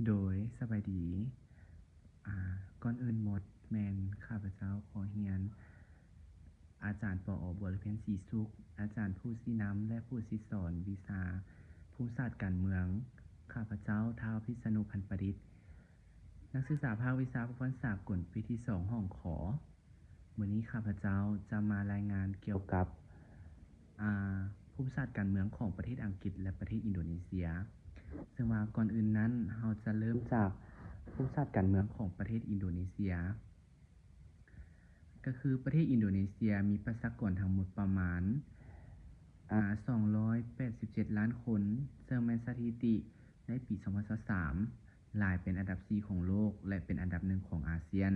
ໂດຍ ສະບາຍດີ. ອາ ກ່ອນອື່ນໝົດແມ່ນຂ້າພະເຈົ້າຂໍຮຽນ ອາຈານ ປອ ບົວລະເພັນ ສີສຸກ, ອາຈານຜູ້ຊີ້ນຳ ແລະ ຜູ້ຊີ້ສອນວິຊາພູມສາດການເມືອງ. ຂ້າພະເຈົ້າ ທ້າວ ພິສະນຸ ພັນປະດິດ, ນັກສຶກສາພາກວິຊາຜູ້ພັນສາກົນ ປີທີສອງ ຫ້ອງ ຂ. ມື້ນີ້ຂ້າພະເຈົ້າຈະມາລາຍງານກ່ຽວກັບ ອາ ພູມສາດການເມືອງຂອງປະເທດອັງກິດ ແລະ ປະເທດອິນໂດເນເຊຍ. ເຊິ່ງວ່າກ່ອນອື່ນນັ້ນ ເຮົາຈະເລີ່ມຈາກພູມສາດການເມືອງຂອງປະເທດອິນໂດເນເຊຍ. ກໍຄືປະເທດອິນໂດເນເຊຍມີປະຊາກອນທັງໝົດປະມານ ອາ ສອງຮ້ອຍແປດສິບເຈັດລ້ານຄົນ, ເຊິ່ງແມ່ນສະຖິຕິໃນປີສອງພັນຊາວສາມ ຫຼາຍເປັນອັນດັບສີ່ຂອງໂລກ ແລະ ເປັນອັນດັບໜຶ່ງຂອງອາຊຽນ.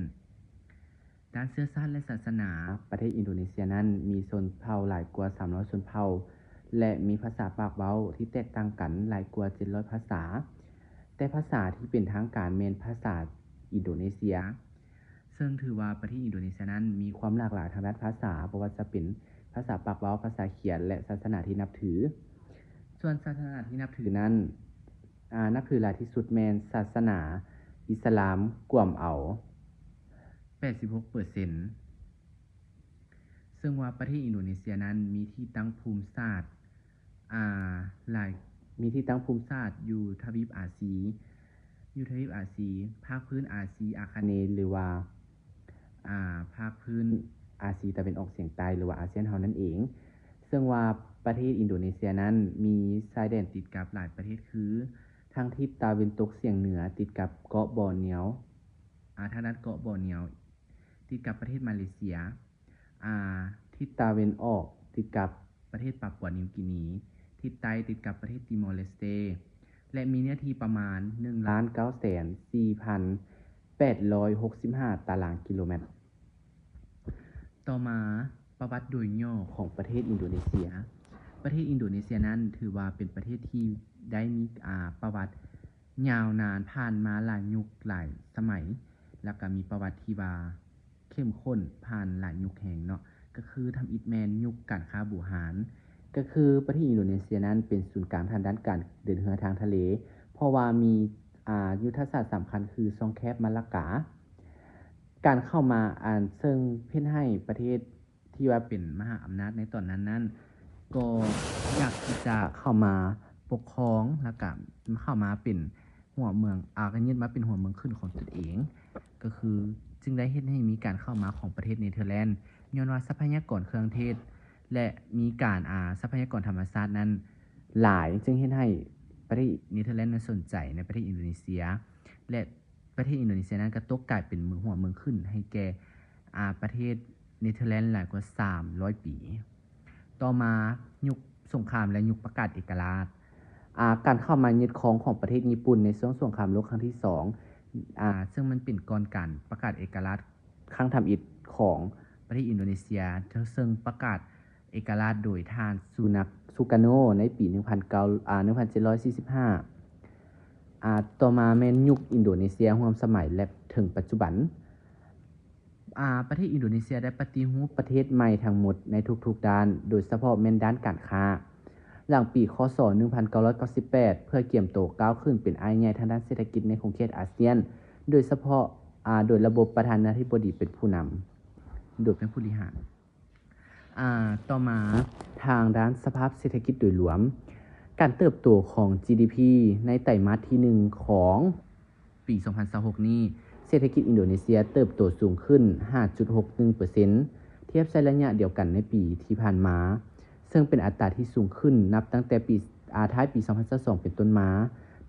ດ້ານເຊື້ອຊາດ ແລະ ສາສະໜາ, ປະເທດອິນໂດເນເຊຍນັ້ນມີຊົນເຜົ່າຫຼາຍກວ່າສາມຮ້ອຍຊົນເຜົ່າ ແລະ ມີພາສາປາກເວົ້າທີ່ແຕກຕ່າງກັນຫຼາຍກວ່າເຈັດຮ້ອຍພາສາ, ແຕ່ພາສາທີ່ເປັນທາງການແມ່ນພາສາອິນໂດເນເຊຍ. ເຊິ່ງຖືວ່າປະເທດອິນໂດເນເຊຍນັ້ນມີຄວາມຫຼາກຫຼາຍທາງດ້ານພາສາ, ບໍ່ວ່າຈະເປັນພາສາປາກເວົ້າ, ພາສາຂຽນ ແລະ ສາສະໜາທີ່ນັບຖື. ສ່ວນສາສະໜາທີ່ນັບຖືນັ້ນ, ອາ, ນັບຖືຫຼາຍທີ່ສຸດແມ່ນສາສະໜາອິດສະລາມ, ກວມເອົາ ແປດສິບຫົກເປີເຊັນ. ເຊິ່ງວ່າປະເທດອິນໂດເນເຊຍນັ້ນມີທີ່ຕັ້ງພູມສາດ ອາ ຫຼາຍ ມີທີ່ຕັ້ງພູມສາດຢູ່ທະວີບອາຊີ, ຢູ່ທະວີບອາຊີ, ພາກພື້ນອາຊີອາຄະເນ ຫຼືວ່າ ອາ ພາກພື້ນອາຊີຕາເວັນອອກສຽງໃຕ້ ຫຼືວ່າອາຊຽນເຮົານັ້ນເອງ. ເຊິ່ງວ່າປະເທດອິນໂດເນເຊຍນັ້ນມີຊາຍແດນຕິດກັບຫຼາຍປະເທດ ຄື ທາງທິດຕາເວັນຕົກສຽງເໜືອຕິດກັບເກາະບໍເນວ, ອາ ທາງດ້ານເກາະບໍເນວ ຕິດກັບປະເທດມາເລເຊຍ, ອາ ທິດຕາເວັນອອກຕິດກັບປະເທດປາກົວນິວກີນີ, ທິດໃຕ້ຕິດກັບປະເທດຕີມໍເລສເຕ ແລະ ມີເນື້ອທີ່ປະມານໜຶ່ງລ້ານເກົ້າແສນສີ່ພັນແປດຮ້ອຍຫົກສິບຫ້າຕາລາງກິໂລແມັດ. ຕໍ່ມາ, ປະຫວັດໂດຍຫຍໍ້ຂອງປະເທດອິນໂດເນເຊຍ. ປະເທດອິນໂດເນເຊຍນັ້ນຖືວ່າເປັນປະເທດທີ່ໄດ້ມີ ອາ ປະຫວັດຍາວນານ ຜ່ານມາຫຼາຍຍຸກຫຼາຍສະໄໝ, ແລ້ວກໍມີປະຫວັດທີ່ວ່າ ເຂັ້ມຂຸ້ນຜ່ານຫຼາຍຍຸກແຮງເນາະ, ກໍຄືທຳອິດແມ່ນຍຸກການຄ້າບູຮານ. ກໍຄືປະເທດອິນໂດເນເຊຍນັ້ນເປັນສູນກາງທາງດ້ານການເດີນເຮືອທາງທະເລ, ເພາະວ່າມີ ອາ ຍຸດທະສາດສຳຄັນຄືຊ່ອງແຄບມາລາກາ. ການເຂົ້າມາ ອັນ ເຊິ່ງເຮັດໃຫ້ປະເທດທີ່ວ່າເປັນມະຫາອຳນາດໃນຕອນນັ້ນນັ້ນ ກໍຢາກທີ່ຈະເຂົ້າມາປົກຄອງ ແລ້ວກະເຂົ້າມາເປັນ ຫົວເມືອງ ອາ ກໍຍຶດມາເປັນຫົວເມືອງຂຶ້ນຂອງຕົນເອງ, ກໍຄືຈຶ່ງໄດ້ເຮັດໃຫ້ມີການເຂົ້າມາຂອງປະເທດເນເທີແລນ ຍ້ອນວ່າຊັບພະຍາກອນເຄື່ອງເທດ ແລະ ມີການ ອາ ຊັບພະຍາກອນທຳມະຊາດນັ້ນຫຼາຍ, ຈຶ່ງເຮັດໃຫ້ປະເທດເນເທີແລນນັ້ນສົນໃຈໃນປະເທດອິນໂດເນເຊຍ ແລະ ປະເທດອິນໂດເນເຊຍນັ້ນກໍຕົກກາຍເປັນເມືອງ ຫົວເມືອງຂຶ້ນໃຫ້ແກ່ ອາ ປະເທດເນເທີແລນຫຼາຍກວ່າສາມຮ້ອຍປີ. ຕໍ່ມາ ຍຸກສົງຄາມ ແລະ ຍຸກປະກາດເອກະລາດ. ອາ ການເຂົ້າມາຍຶດຄອງຂອງປະເທດຍີ່ປຸ່ນໃນຊ່ວງສົງຄາມໂລກຄັ້ງທີສອງ ອາ ເຊິ່ງມັນເປັນກ່ອນການປະກາດເອກະລາດຄັ້ງທຳອິດຂອງປະເທດອິນໂດເນເຊຍ, ເຊິ່ງປະກາດເອກະລາດໂດຍທ່ານ ຊູນັກ ຊູກາໂນ ໃນປີໜຶ່ງພັນເກົ້າ ອາ ໜຶ່ງພັນເຈັດຮ້ອຍສີ່ສິບຫ້າ. ອາ ຕໍ່ມາແມ່ນຍຸກອິນໂດເນເຊຍຮ່ວມສະໄໝ ແລະ ເຖິງປັດຈຸບັນ. ອາ ປະເທດອິນໂດເນເຊຍໄດ້ປະຕິຮູບປະເທດໃໝ່ທັງໝົດໃນທຸກໆດ້ານ, ໂດຍສະເພາະແມ່ນດ້ານການຄ້າ. ຫຼັງປີ ຄ.ສ. ໜຶ່ງພັນເກົ້າຮ້ອຍເກົ້າສິບແປດ ເພື່ອກຽມໂຕກ້າວຂຶ້ນເປັນອ້າຍໃຫຍ່ທາງດ້ານເສດຖະກິດໃນຂົງເຂດອາຊຽນ, ໂດຍສະເພາະ ອາ ໂດຍລະບົບປະທານາທິບໍດີເປັນຜູ້ນຳ, ໂດຍເປັນຜູ້ບໍລິຫານ. ອາ ຕໍ່ມາ ທາງດ້ານສະພາບເສດຖະກິດໂດຍລວມ, ການເຕີບໂຕຂອງ ຈີດີພີ ໃນໄຕມາດທີໜຶ່ງຂອງ ປີສອງພັນຊາວຫົກນີ້, ເສດຖະກິດອິນໂດເນເຊຍເຕີບໂຕສູງຂຶ້ນຫ້າຈຸດຫົກໜຶ່ງເປີເຊັນ ທຽບໃສ່ໄລຍະດຽວກັນໃນປີທີ່ຜ່ານມາ, ເຊິ່ງເປັນອັດຕາທີ່ສູງຂຶ້ນນັບຕັ້ງແຕ່ປີ ອາ ທ້າຍປີສອງພັນຊາວສອງເປັນຕົ້ນມາ.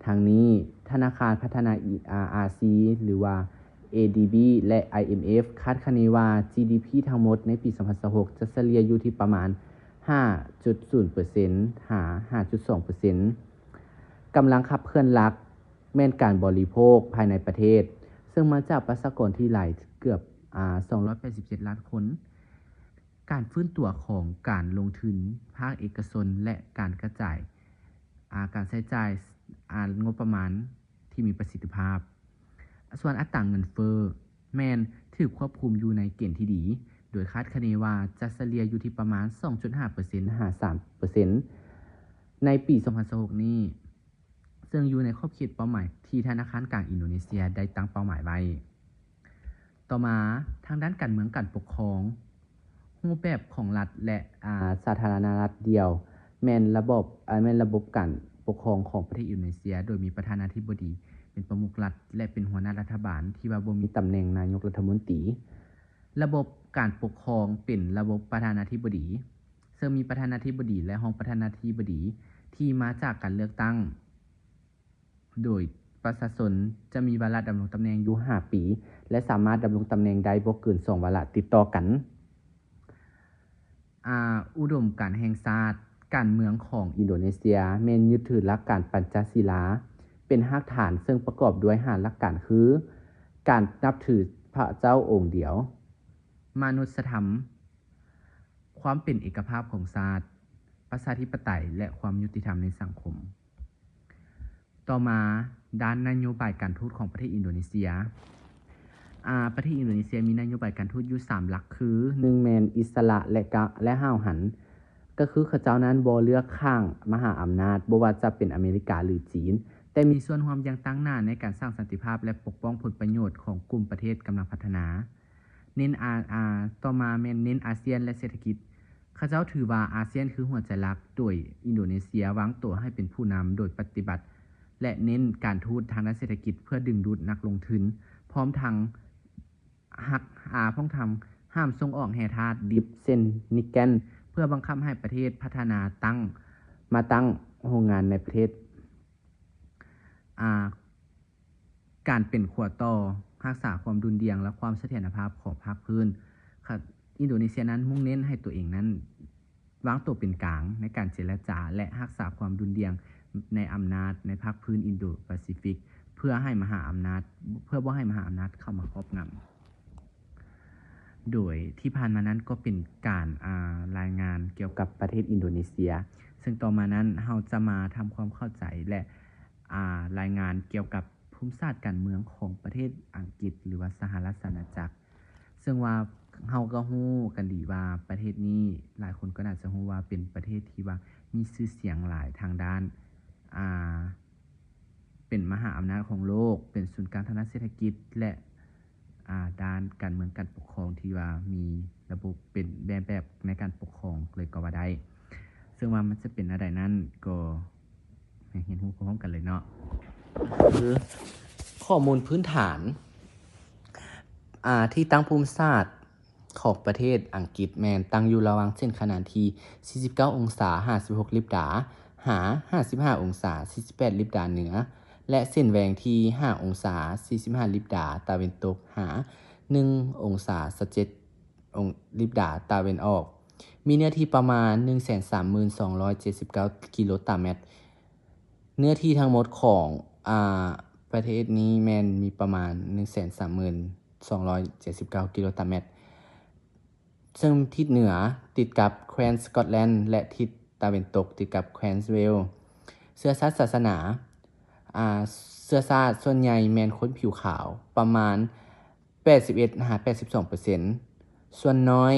ທັງນີ້, ທະນາຄານພັດທະນາ ອາ ອາຊີ ຫຼືວ່າ ເອດີບີ ແລະ ໄອເອັມເອັຟ ຄາດຄະເນວ່າ ຈີດີພີ ທັງໝົດໃນປີສອງພັນຊາວຫົກ ຈະສະເລ່ຍຢູ່ທີ່ປະມານຫ້າຈຸດສູນເປີເຊັນ ຫາ ຫ້າຈຸດສອງເປີເຊັນ. ກຳລັງຂັບເຄື່ອນຫຼັກ ແມ່ນການບໍລິໂພກພາຍໃນປະເທດ, ເຊິ່ງມາຈາກປະຊາກອນທີ່ຫຼາຍເກືອບ ອາ ສອງຮ້ອຍແປດສິບເຈັດລ້ານຄົນ. ການຟື້ນຕົວຂອງການລົງທຶນພາກເອກະຊົນ ແລະ ການກະຈາຍ ອາ ການໃຊ້ຈ່າຍ ອາ ງົບປະມານທີ່ມີປະສິດທິພາບ. ສ່ວນອັດຕາເງິນເຟີ້ແມ່ນຖືກຄວບຄຸມຢູ່ໃນເກນທີ່ດີ, ໂດຍຄາດຄະເນວ່າຈະສະເລ່ຍຢູ່ທີ່ປະມານສອງຈຸດຫ້າເປີເຊັນ ຫາ ສາມເປີເຊັນ ໃນປີສອງພັນຊາວຫົກນີ້. ເ ຊຶ່ງຢູ່ໃນຂອບເຂດເປົ້າໝາຍທີ່ທະນາຄານກາງອິນໂດເນເຊຍໄດ້ຕັ້ງເປົ້າໝາຍໄວ້. ຕໍ່ມາ, ທາງດ້ານການເມືອງການປົກຄອງ, ຮູບແບບຂອງລັດ ແລະ ອາ ສາທາລະນະລັດດ່ຽວ ແມ່ນລະບອບ ອາ ແມ່ນລະບົບການປົກຄອງຂອງປະເທດອິນໂດເນເຊຍ ໂດຍມີປະທານາທິບໍດີເປັນປະມຸກລັດ ແລະ ເປັນຫົວໜ້າລັດຖະບານ ທີ່ວ່າບໍ່ມີຕຳແໜ່ງນາຍົກລັດຖະມົນຕີ. ລະບົບການປົກຄອງເປັນລະບົບປະທານາທິບໍດີ, ເຊິ່ງມີປະທານາທິບໍດີ ແລະ ຮອງປະທານາທິບໍດີທີ່ມາຈາກການເລືອກຕັ້ງ ໂດຍປະຊາຊົນຈະມີວາລະດຳລົງຕຳແໜ່ງຢູ່ຫ້າປີ ແລະ ສາມາດດຳລົງຕຳແໜ່ງໄດ້ບໍ່ເກີນສອງວາລະຕິດຕໍ່ກັນ. ອາ ອຸດົມການແຫ່ງຊາດ, ການເມືອງຂອງອິນໂດເນເຊຍແມ່ນຍຶດຖືຫຼັກການປັນຈະສີລາເປັນຮາກຖານ, ເຊິ່ງປະກອບດ້ວຍຫ້າຫຼັກການຄື ການນັບຖືພະເຈົ້າອົງດຽວ, ມະນຸດສະທຳ, ຄວາມເປັນເອກະພາບຂອງຊາດ, ປະຊາທິປະໄຕ ແລະ ຄວາມຍຸຕິທຳໃນສັງຄົມ. ຕໍ່ມາ, ດ້ານນະໂຍບາຍການທູດຂອງປະເທດອິນໂດເນເຊຍ. ອາ ປະເທດອິນໂດເນເຊຍມີນະໂຍບາຍການທູດຢູ່ສາມຫຼັກຄື ໜຶ່ງ ແມ່ນອິດສະຫຼະ ແລະ ກະ ແລະ ຫ້າວຫັນ, ກໍຄືເຂົາເຈົ້ານັ້ນບໍ່ເລືອກຂ້າງມະຫາອຳນາດ, ບໍ່ວ່າຈະເປັນອາເມລິກາ ຫຼື ຈີນ, ແຕ່ມີສ່ວນຮ່ວມຢ່າງຕັ້ງໜ້າໃນການສ້າງສັນຕິພາບ ແລະ ປົກປ້ອງຜົນປະໂຫຍດຂອງກຸ່ມປະເທດກຳລັງພັດທະນາ. ເນັ້ນອາ ອາ ຕໍ່ມາແມ່ນເນັ້ນອາຊຽນ ແລະ ເສດຖະກິດ. ເຂົາເຈົ້າຖືວ່າອາຊຽນຄືຫົວໃຈຫຼັກ, ໂດຍອິນໂດເນເຊຍວາງຕົວໃຫ້ເປັນຜູ້ນຳໂດຍປະຕິບັດ ແລະ ເນັ້ນການທູດທາງດ້ານເສດຖະກິດເພື່ອດຶງດູດນັກລົງທຶນ, ພ້ອມທັງຮັກ ອາ ພ້ອມທັງຫ້າມສົ່ງອອກແຮ່ທາດດິບເຊັ່ນນິກແກນ ເພື່ອບັງຄັບໃຫ້ປະເທດພັດທະນາຕັ້ງ ມາຕັ້ງໂຮງງານໃນປະເທດ. ອາ ການເປັນຂົວຕໍ່ຮັກສາຄວາມດຸ່ນດ່ຽງ ແລະ ຄວາມສະຖຽນນະພາບຂອງພາກພື້ນ. ຂະ ອິນໂດເນເຊຍນັ້ນມຸ່ງເນັ້ນໃຫ້ຕົວເອງນັ້ນວາງຕົວເປັນກາງໃນການເຈລະຈາ ແລະ ຮັກສາຄວາມດຸ່ນດ່ຽງໃນອຳນາດໃນພາກພື້ນອິນໂດປາຊີຟິກ ເພື່ອໃຫ້ມະຫາອຳນາດ ເພື່ອບໍ່ໃຫ້ມະຫາອຳນາດເຂົ້າມາຄອບງຳ. ໂດຍທີ່ຜ່ານມານັ້ນກໍເປັນການ ອາ ລາຍງານກ່ຽວກັບປະເທດອິນໂດເນເຊຍ, ເຊິ່ງຕໍ່ມານັ້ນເຮົາຈະມາທຳຄວາມເຂົ້າໃຈ ແລະ ອາ ລາຍງານກ່ຽວກັບພູມສາດການເມືອງຂອງປະເທດອັງກິດ ຫຼືວ່າສະຫະລາຊະອານາຈັກ. ເຊິ່ງວ່າເຮົາກໍຮູ້ກັນດີວ່າປະເທດນີ້ ຫຼາຍຄົນກໍໜ້າຈະຮູ້ວ່າເປັນປະເທດທີ່ວ່າມີຊື່ສຽງຫຼາຍທາງດ້ານ ອາ ເປັນມະຫາອຳນາດຂອງໂລກ, ເປັນສູນກາງທາງດ້ານເສດຖະກິດ ແລະ ອາ ດ້ານການເມືອງການປົກຄອງທີ່ວ່າມີລະບົບເປັນແບບ ແບບໃນການປົກຄອງເລີຍກໍວ່າໄດ້. ເຊິ່ງວ່າມັນຈະເປັນແນວໃດນັ້ນ ກໍມາຮຽນຮູ້ພ້ອມໆກັນເລີຍເນາະ. ຄືຂໍ້ມູນພື້ນຖານ ອາ ທີ່ຕັ້ງພູມສາດ ຂອງປະເທດອັງກິດແມ່ນຕັ້ງຢູ່ລະຫວ່າງເສັ້ນຂະໜານທີ່ສີ່ສິບເກົ້າອົງສາ ຫ້າສິບຫົກລິບດາ ຫາ ຫ້າສິບຫ້າອົງສາ ສີ່ສິບແປດລິບດາເໜືອ ແລະ ເສັ້ນແຫວ່ງທີ່ຫ້າອົງສາ ສີ່ສິບຫ້າລິບດາຕາເວັນຕົກ ຫາ ໜຶ່ງອົງສາ ຊາວເຈັດລິບດາຕາເວັນອອກ, ມີເນື້ອທີ່ປະມານໜຶ່ງແສນສາມໝື່ນສອງຮ້ອຍເຈັດສິບເກົ້າກິໂລຕາແມັດ. ເນື້ອທີ່ທັງໝົດຂອງ ອາ ປະເທດນີ້ແມ່ນມີປະມານໜຶ່ງແສນສາມໝື່ນສອງຮ້ອຍເຈັດສິບເກົ້າກິໂລຕາແມັດ. ເຊິ່ງທິດເໜືອຕິດກັບແຄວ້ນສະກອດແລນ ແລະ ທິດຕາເວັນຕົກຕິດກັບແຄວ້ນເວລ. ເຊື້ອຊາດສາສະໜາ ອາ ເຊື້ອຊາດສ່ວນໃຫຍ່ແມ່ນຄົນຜິວຂາວ ປະມານແປດສິບເອັດຫາແປດສິບສອງເປີເຊັນ, ສ່ວນນ້ອຍ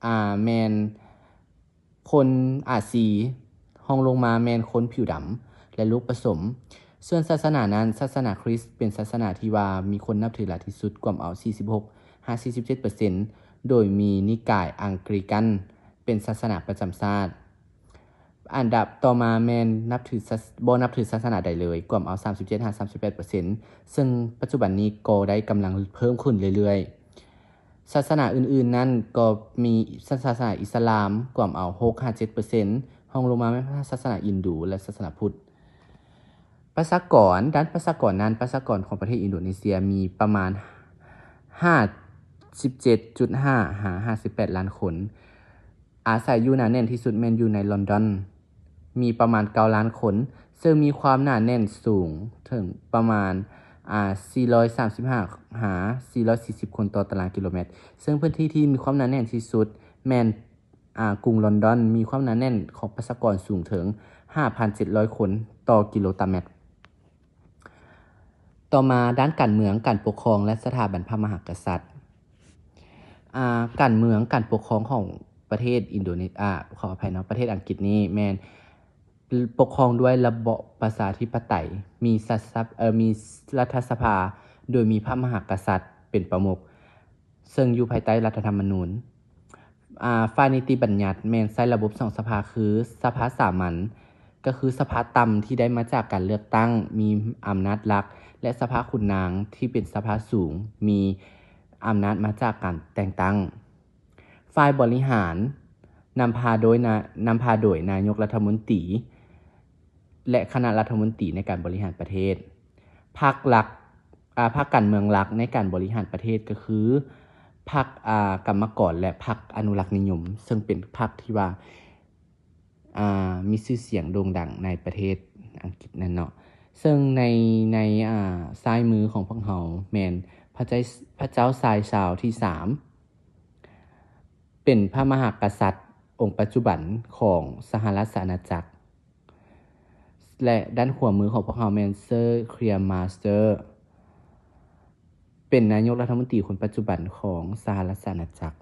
ອາ ແມ່ນຄົນອາຊີ, ຮອງລົງມາແມ່ນຄົນຜິວດຳ ແລະ ລູກປະສົມ. ສ່ວນສາສະໜານັ້ນ, ສາສະໜາຄຣິສເປັນສາສະໜາທີ່ວ່າມີຄົນນັບຖືຫຼາຍທີ່ສຸດ, ກວມເອົາສີ່ສິບຫົກຫາສີ່ສິບເຈັດເປີເຊັນ, ໂດຍມີນິກາຍອັງກຣິກັນເປັນສາສະໜາປະຈຳຊາດ. ອັນດັບຕໍ່ມາແມ່ນນັບຖືສາ ບໍ່ນັບຖືສາສະໜາໃດເລີຍ, ກວມເອົາສາມສິບເຈັດຫາສາມສິບແປດເປີເຊັນ, ເຊິ່ງປັດຈຸບັນນີ້ກໍໄດ້ກຳລັງເພີ່ມຂຶ້ນເລື້ອຍໆ. ສາສະໜາອື່ນໆນັ້ນກໍມີສາສະໜາອິດສະລາມ ກວມເອົາຫົກຫາເຈັດເປີເຊັນ, ຮອງລົງມາແມ່ນສາສະໜາອິນດູ ແລະ ສາສະໜາພຸດ. ປະຊາກອນ, ດ້ານປະຊາກອນນັ້ນ, ປະຊາກອນຂອງປະເທດອິນໂດເນເຊຍມີປະມານຫ້າສິບເຈັດຈຸດຫ້າຫາຫ້າສິບແປດລ້ານຄົນ. ອາໄສຢູ່ໜາແໜ້ນທີ່ສຸດແມ່ນຢູ່ໃນລອນດອນ, ມີປະມານເກົ້າລ້ານຄົນ, ເຊິ່ງມີຄວາມໜາແໜ້ນສູງເຖິງປະມານ ອາ ສີ່ຮ້ອຍສາມສິບຫ້າຫາສີ່ຮ້ອຍສີ່ສິບຄົນຕໍ່ຕາລາງກິໂລແມັດ, ເຊິ່ງພື້ນທີ່ທີ່ມີຄວາມໜາແໜ້ນທີ່ສຸດແມ່ນ ອາ ກຸງລອນດອນ ມີຄວາມໜາແໜ້ນຂອງປະຊາກອນສູງເຖິງຫ້າພັນເຈັດຮ້ອຍຄົນຕໍ່ກິໂລຕາແມັດ. ຕໍ່ມາ, ດ້ານການເມືອງ, ການປົກຄອງ ແລະ ສະຖາບັນພະມະຫາກະສັດ. ອາ ການເມືອງ, ການປົກຄອງຂອງປະເທດອິນໂດເນ ອາ ຂໍອະໄພເນາະ, ປະເທດອັງກິດນີ້ແມ່ນ ປົກຄອງດ້ວຍລະບອບປະຊາທິປະໄຕ, ມີສະ ເອີ ມີລັດຖະສະພາ ໂດຍມີພະມະຫາກະສັດເປັນປະມຸກ, ເຊິ່ງຢູ່ພາຍໃຕ້ລັດຖະທຳມະນູນ. ອາ ຝ່າຍນິຕິບັນຍັດແມ່ນໃຊ້ລະບົບສອງສະພາ ຄື ສະພາສາມັນ ກໍຄືສະພາຕ່ຳທີ່ໄດ້ມາຈາກການເລືອກຕັ້ງ ມີອຳນາດຫຼັກ ແລະ ສະພາຂຸນນາງທີ່ເປັນສະພາສູງ ມີອຳນາດມາຈາກການແຕ່ງຕັ້ງ. ຝ່າຍບໍລິຫານນຳພາໂດຍນາ ນຳພາໂດຍນາຍົກລັດຖະມົນຕີ ແລະ ຄະນະລັດຖະມົນຕີໃນການບໍລິຫານປະເທດ. ພັກຫຼັກ ອາ ພັກການເມືອງຫຼັກໃນການບໍລິຫານປະເທດກໍຄື ພັກ ອາ ກຳມະກອນ ແລະ ພັກອະນຸລັກນິຍົມ, ເຊິ່ງເປັນພັກທີ່ວ່າ ອາ ມີຊື່ສຽງໂດ່ງດັງໃນປະເທດອັງກິດນັ້ນເນາະ. ເຊິ່ງໃນ ໃນ ອາ ຊ້າຍມືຂອງພວກເຮົາແມ່ນພະເຈົ້າ ພະເຈົ້າຊາຍຊາວທີສາມ ເປັນພະມະຫາກະສັດອົງປັດຈຸບັນຂອງສະຫະລາຊະອານາຈັກ ແລະ ດ້ານຂວາມືຂອງພວກເຮົາແມ່ນ Sir Keir Starmer ເປັນນາຍົກລັດຖະມົນຕີຄົນປັດຈຸບັນຂອງສະຫະລາຊະອານາຈັກ.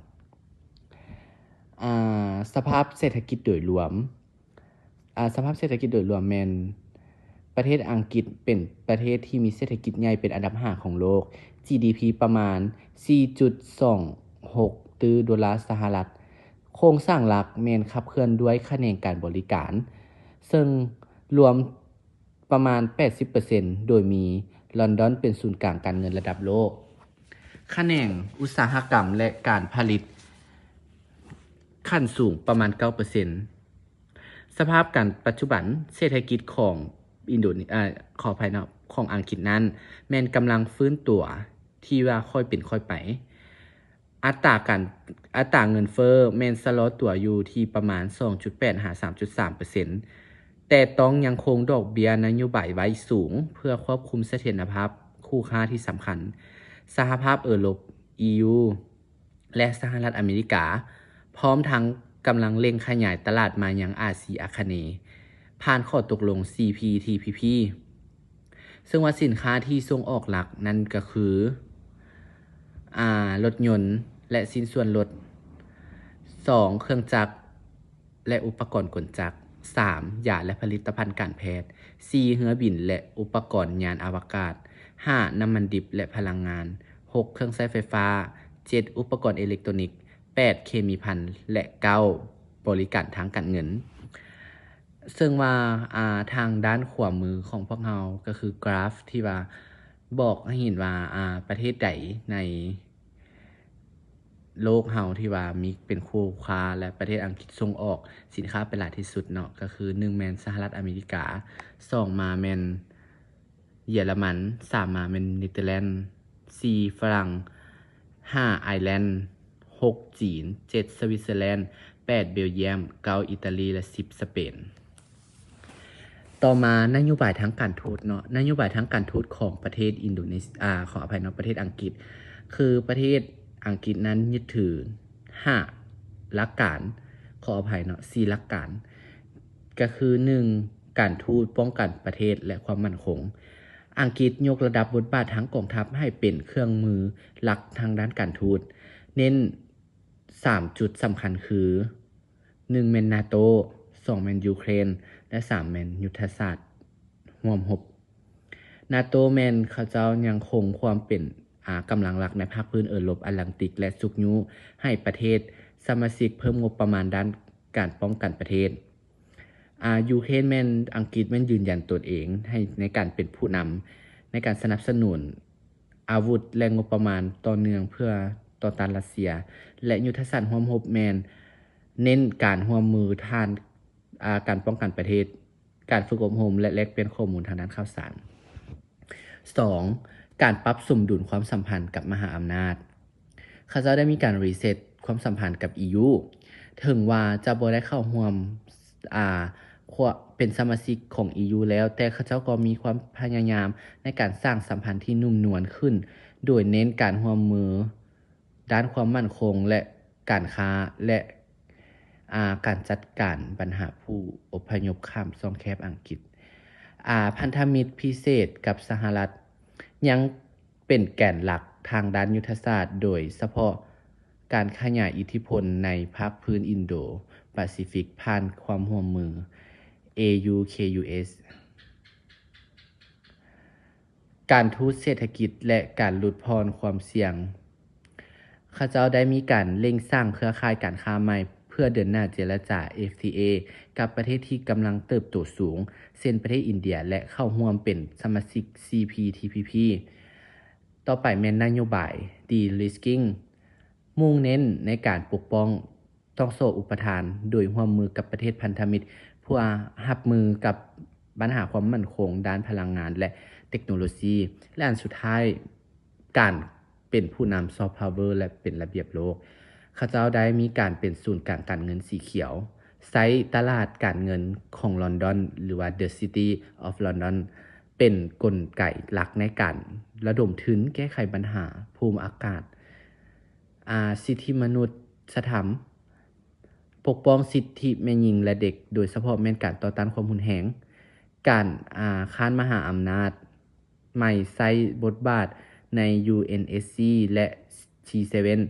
ອາ ສະພາບເສດຖະກິດໂດຍລວມ ອາ ສະພາບເສດຖະກິດໂດຍລວມແມ່ນ ປະເທດອັງກິດເປັນປະເທດທີ່ມີເສດຖະກິດໃຫຍ່ເປັນອັນດັບຫ້າຂອງໂລກ, ຈີດີພີ ປະມານສີ່ຈຸດສອງຫົກຕື້ໂດລາສະຫະລັດ. ໂຄງສ້າງຫຼັກແມ່ນຂັບເຄື່ອນດ້ວຍຂະແໜງການບໍລິການ, ເຊິ່ງລວມປະມານແປດສິບເປີເຊັນ ໂດຍມີລອນດອນເປັນສູນກາງການເງິນລະດັບໂລກ. ຂະແໜງອຸດສາຫະກຳ ແລະ ການຜະລິດຂັ້ນສູງປະມານເກົ້າເປີເຊັນ. ສະພາບການປັດຈຸບັນ ເສດຖະກິດຂອງອິນໂດເນ ອາ ຂໍອະໄພເນາະ ຂອງອັງກິດນັ້ນ ແມ່ນກຳລັງຟື້ນຕົວທີ່ວ່າຄ່ອຍເປັນຄ່ອຍໄປ. ອັດຕາການ ອັດຕາເງິນເຟີ້ແມ່ນຊະລໍຕົວຢູ່ທີ່ປະມານສອງຈຸດແປດຫາສາມຈຸດສາມເປີເຊັນ, ແຕ່ຕ້ອງຍັງຄົງດອກເບ້ຍນະໂຍບາຍໄວ້ສູງ ເພື່ອຄວບຄຸມສະຖຽນນະພາບຄູ່ຄ້າທີ່ສຳຄັນ. ສະຫະພາບເອີຣົບ ອີຢູ ແລະ ສະຫະລັດອາເມລິກາ ພ້ອມທັງກຳລັງເລັ່ງຂະຫຍາຍຕະຫຼາດມາຍັງອາຊີອາຄະເນ ຜ່ານຂໍ້ຕົກລົງ ຊີພີທີພີພີ ເຊິ່ງວ່າສິນຄ້າທີ່ສົ່ງອອກຫຼັກນັ້ນກໍຄື ອາ ລົດຍົນ ແລະ ຊິ້ນສ່ວນລົດ, ສອງ ເຄື່ອງຈັກ ແລະ ອຸປະກອນກົນຈັກ, ສາມ ຢາ ແລະ ຜະລິດຕະພັນການແພດ, ສີ່ ເຮືອບິນ ແລະ ອຸປະກອນຍານອະວະກາດ, ຫ້າ ນ້ຳມັນດິບ ແລະ ພະລັງງານ, ຫົກ ເຄື່ອງໃຊ້ໄຟຟ້າ, ເຈັດ ອຸປະກອນເອເລັກໂຕນິກ, ແປດ ເຄມີພັນ ແລະ ເກົ້າ ບໍລິການທາງການເງິນ. ເຊິ່ງວ່າ ອາ ທາງດ້ານຂວາມືຂອງພວກເຮົາກໍຄືກຣາຟທີ່ວ່າບອກໃຫ້ເຫັນວ່າ ອາ ປະເທດໃດໃນໂລກເຮົາທີ່ວ່າມີເປັນຄູ່ຄ້າ ແລະ ປະເທດອັງກິດສົ່ງອອກສິນຄ້າໄປຫຼາຍທີ່ສຸດເນາະ ກໍຄື ໜຶ່ງ ແມ່ນສະຫະລັດອາເມລິກາ, ສອງ ມາແມ່ນເຢຍລະມັນ, ສາມ ມາແມ່ນເນເທີແລນ, ສີ່ ຝຣັ່ງ, ຫ້າ ໄອແລນ, ຫົກ ຈີນ, ເຈັດ ສະວິດເຊີແລນ, ແປດ ເບວຢ້ຽມ, ເກົ້າ ອີຕາລີ ແລະ ສິບ ສະເປນ. ຕໍ່ມານະໂຍບາຍທາງການທູດເນາະ, ນະໂຍບາຍທາງການທູດຂອງປະເທດອິນໂດເນເຊຍ ອາ ຂໍອະໄພເນາະ ປະເທດອັງກິດ ຄືປະເທດອັງກິດນັ້ນຍຶດຖືຫ້າຫຼັກການ, ຂໍອະໄພເນາະ ສີ່ຫຼັກການ ກໍຄື ໜຶ່ງ ການທູດ, ປ້ອງກັນປະເທດ ແລະ ຄວາມໝັ້ນຄົງ. ອັງກິດຍົກລະດັບບົດບາດທາງກອງທັບໃຫ້ເປັນເຄື່ອງມືຫຼັກທາງດ້ານການທູດ, ເນັ້ນສາມຈຸດສຳຄັນຄື ໜຶ່ງ ແມ່ນນາໂຕ, ສອງ ແມ່ນຢູເຄຣນ ແລະ ສາມ ແມ່ນຍຸດທະສາດຮ່ວມຮົບ. ນາໂຕ ແມ່ນເຂົາເຈົ້າຍັງຄົງຄວາມເປັນ ອາ ກຳລັງຫຼັກໃນພາກພື້ນເອີຣົບອາດແລນຕິກ ແລະ ຊຸກຍູ້ໃຫ້ປະເທດສະມາຊິກເພີ່ມງົບປະມານດ້ານການປ້ອງກັນປະເທດ. ອາ ຢູເຄຣນແມ່ນອັງກິດແມ່ນຢືນຢັນຕົນເອງໃຫ້ ໃນການເປັນຜູ້ນຳ ໃນການສະໜັບສະໜູນອາວຸດ ແລະ ງົບປະມານຕໍ່ເນື່ອງເພື່ອຕໍ່ຕ້ານຣັດເຊຍ ແລະ ຍຸດທະສາດຮ່ວມຮົບແມ່ນເນັ້ນການຮ່ວມມືທາງ ອາ ການປ້ອງກັນປະເທດ, ການຝຶກອົບຮົມ ແລະ ແລກປ່ຽນຂໍ້ມູນທາງດ້ານຂ່າວສານ. ສອງ ການປັບສົມດຸນຄວາມສຳພັນກັບມະຫາອຳນາດ. ເຂົາເຈົ້າໄດ້ມີການຣີເຊັດຄວາມສຳພັນກັບ ອີຢູ ເຖິງວ່າຈະບໍ່ໄດ້ເຂົ້າຮ່ວມ ອາ ເປັນສະມາຊິກຂອງ ອີຢູ ແລ້ວ, ແຕ່ເຂົາເຈົ້າກໍມີຄວາມພະຍາຍາມໃນການສ້າງສຳພັນທີ່ນຸ້ມນວນຂຶ້ນ, ໂດຍເນັ້ນການຮ່ວມມືດ້ານຄວາມໝັ້ນຄົງ ແລະ ການຄ້າ ແລະ ອາ ການຈັດການບັນຫາຜູ້ອົບພະຍົບຂ້າມຊ່ອງແຄບອັງກິດ. ອາ ພັນທະມິດພິເສດກັບສະຫະລັດຍັງ ເປັນແກນຫຼັກທາງດ້ານຍຸດທະສາດ, ໂດຍສະເພາະການຂະຫຍາຍອິດທິພົນໃນພາກພື້ນອິນໂດປາຊີຟິກຜ່ານຄວາມຮ່ວມມື AUKUS ການທູດເສດຖະກິດ ແລະ ການຫຼຸດຜ່ອນຄວາມສ່ຽງ. ເຂົາເຈົ້າໄດ້ມີການເລັ່ງສ້າງເຄືອຂ່າຍການຄ້າໃໝ່ ເພື່ອເດີນໜ້າເຈລະຈາ FTA ກັບປະເທດທີ່ກຳລັງເຕີບໂຕສູງ ເຊັ່ນ ປະເທດອິນເດຍ ແລະ ເຂົ້າຮ່ວມເປັນສະມາຊິກ CPTPP. ຕໍ່ໄປແມ່ນນະໂຍບາຍ De-risking ມຸ່ງເນັ້ນໃນການປົກປ້ອງ ຕ່ອງໂສ້ອຸປະທານ ໂດຍຮ່ວມມືກັບປະເທດພັນທະມິດ ເພື່ອຮັບມືກັບບັນຫາຄວາມໝັ້ນຄົງດ້ານພະລັງງານ ແລະ ເຕັກໂນໂລຊີ ແລະ ອັນສຸດທ້າຍ ການເປັນຜູ້ນຳ Soft Power ແລະ ເປັນລະບຽບໂລກ. ເຂົາເຈົ້າໄດ້ມີການເປັນສູນກາງການເງິນສີຂຽວ, ໃຊ້ຕະຫຼາດການເງິນຂອງລອນດອນ ຫຼືວ່າ The City of London ເປັນກົນໄກຫຼັກໃນການລະດົມທຶນແກ້ໄຂບັນຫາພູມອາກາດ, ອາ, ສິດທິມະນຸດສະທຳ, ປົກປ້ອງສິດທິແມ່ຍິງ ແລະ ເດັກ, ໂດຍສະເພາະແມ່ນການຕໍ່ຕ້ານຄວາມຮຸນແຮງ, ການ, ອາ, ຄ້ານມະຫາອຳນາດ, ໃໝ່ໃຊ້ບົດບາດໃນ UNSC ແລະ G seven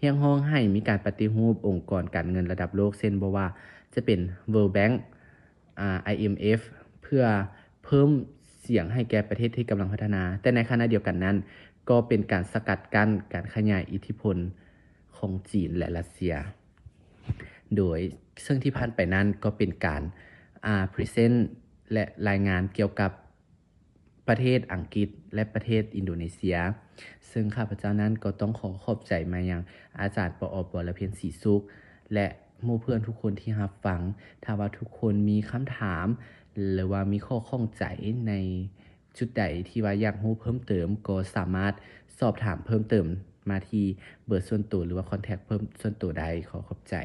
ຮຽກຮ້ອງໃຫ້ມີການປະຕິຮູບອົງກອນການເງິນລະດັບໂລກ ເຊັ່ນ ບໍ່ວ່າຈະເປັນ World Bank, ອາ, IMF ເພື່ອເພີ່ມສຽງໃຫ້ແກ່ປະເທດທີ່ກຳລັງພັດທະນາ, ແຕ່ໃນຂະນະດຽວກັນນັ້ນ ກໍເປັນການສະກັດກັ້ນການຂະຫຍາຍອິດທິພົນຂອງຈີນ ແລະ ຣັດເຊຍ. ໂດຍເຊິ່ງທີ່ຜ່ານໄປນັ້ນກໍເປັນການ, ອາ, present ແລະ ລາຍງານກ່ຽວກັບ ປະເທດອັງກິດ ແລະ ປະເທດອິນໂດເນເຊຍ, ເຊິ່ງຂ້າພະເຈົ້ານັ້ນກໍຕ້ອງຂໍຂອບໃຈມາຍັງອາຈານ ປອ ວໍລະເພັນ ສີສຸກ ແລະ ໝູ່ເພື່ອນທຸກຄົນທີ່ຮັບຟັງ. ຖ້າວ່າທຸກຄົນມີຄຳຖາມ ຫຼືວ່າມີຂໍ້ຂ້ອງໃຈໃນຈຸດໃດທີ່ວ່າຢາກຮູ້ເພີ່ມເຕີມ ກໍສາມາດສອບຖາມເພີ່ມເຕີມມາທີ່ເບີສ່ວນໂຕ ຫຼືວ່າ contact ເພີ່ມສ່ວນໂຕໄດ້. ຂໍຂອບໃຈ.